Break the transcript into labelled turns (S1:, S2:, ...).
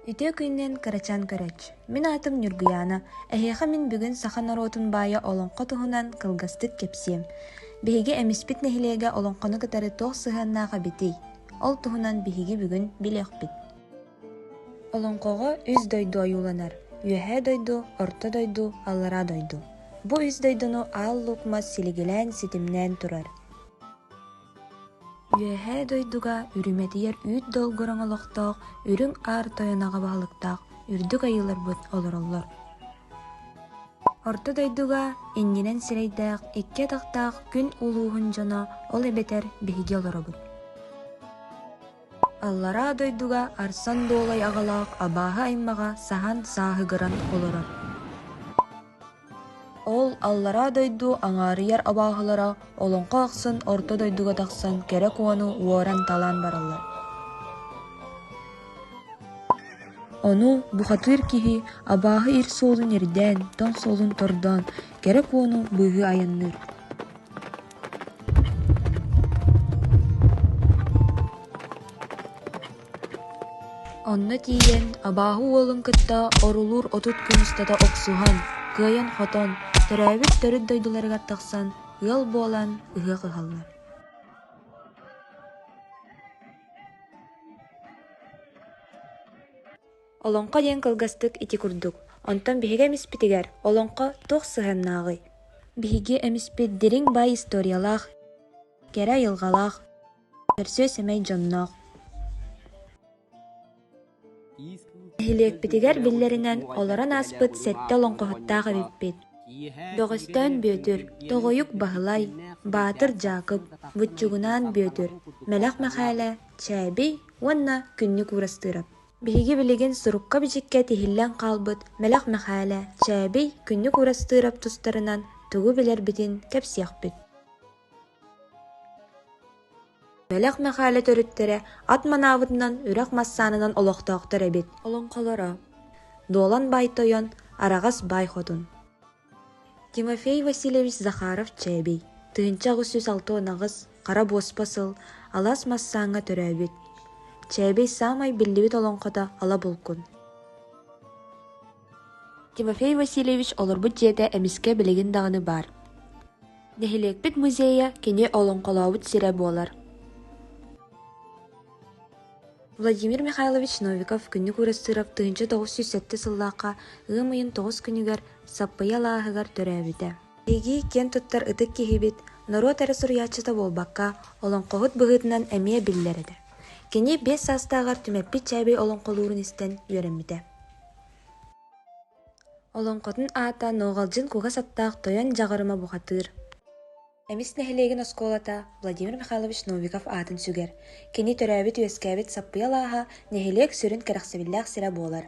S1: Үтүө күнүнэн кырачаан көрөөччү. Мин аатым Ньургуйаана. Эһиэхэ мин бүгүн саха норуотун баайа олоҥхо туһунан кылгастык кэпсиэм. Биһиги Эмиспит нэһилиэгэ олоҥхону кытары туох сыһыаннаах эбитий? Ол туһунан биһиги бүгүн билиэхпит. Олоҥхоҕо үс дойду ойууланар: Үөһээ дойду, Орто дойду, Аллараа дойду. Бу үс дойдуну Аал Луук мас силигилээн ситимнээн турар. Үөһээ дойдуга үрүмэтийэр үүт долгураҥ олохтоох Үрүҥ Аар Тойон аҕа баһылыктаах үрдүк айыыларбыт олороллор. Орто дойдуга иннинэн сирэйдээх, икки атахтаах күн улууһун дьоно, ол эбэтэр биһиги олоробут. Аллараа дойдуга Арсан Дуолай аҕалаах абааһы аймаҕа саһан сааһыгыран олорор. Ол аллараа дойду аҥаарыйар абааһылара олоҥхо ахсын орто дойдуга тахсан кэрэ куону уоран-талаан бараллар. Ону бухатыыр киһи абааһы ир суолун ирдээн, тоҥ суолун тордоон, кэрэ куону быыһыы айанныыр. Онно тиийэн абааһы уолун кытта орулуур 30 күн устата охсуһан, кыайан-хотон, төрөөбүт төрүт дойдуларыгар тахсан, ыал буолан ыһыах ыһаллар. Олоҥхо диэн кылгастык ити курдук. Онтон биһиги эмиспитигэр олоҥхо туох сыһыаннааҕый? Биһиги эмиспит дириҥ баай историялаах, кэрэ айылҕалаах, көрсүө-сэмэй дьонноох. Нэһилиэкпитигэр биллэринэн олорон ааспыт сэттэ олоҥхоһуттаах эбиппит. Бөҕөстөөн Бүөтүр, Тоҕойук Баһылай, Баатыр Дьаакып, Буччугунаан Бүөтүр, Мэлэх Мэхээлэ, Чээбий уонна Күннүк Уурастыырап. Биһиги билигин сурукка-бичиккэ тиһиллэн хаалбыт Мэлэх Мэхээлэ, Чээбий, Күннүк Уурастыырап тустарынан тугу билэрбитин кэпсиэхпит. Мэлэх Мэхээлэ төрүттэрэ ат манаабытынан үрэх массаанынан олохтоохтор эбит. Олоҥхолоро Дуолан баай тойон, Араҕас баай хотун. Тимофей Васильевич Захаров-Чээбий, 1868, Хара буоспа сыл, Алаас Массааҥҥа төрөөбүт. Чээбий саамай биллибит олоҥхото Ала Булкун. Тимофей Васильевич олорбут дьиэтэ эмискэ билигин даҕаны баар. Нэһилиэкпит музейа кини олоҥхолообут сирэ буолар. Владимир Михайлович Новиков-Күннүк Уурастыырап 1907 сыллаахха ыам ыйын тоҕус күнүгэр Саппыйа алааһыгар төрөөбүтэ. Биһиги киэн туттар ытык киһибит, норуот эрэ суруйааччыта буолбакка, олоҥхоһут быһыытынан эмиэ биллэр этэ. Кини биэс саастааҕар Түмэппит Чээбий олоҥхолуурун истэн үөрэммитэ. Олоҥхотун аата Нуоҕалдьын кугас аттаах Тойон Дьаҕарыма бухатыыр. Эмис нэһилиэгин оскуолата Владимир Михайлович Новиков аатын сүгэр. Кини төрөөбүт-үөскээбит Саппыйа алааһа нэһилиэк сүрүн кэрэхсэбиллээх сирэ буолар.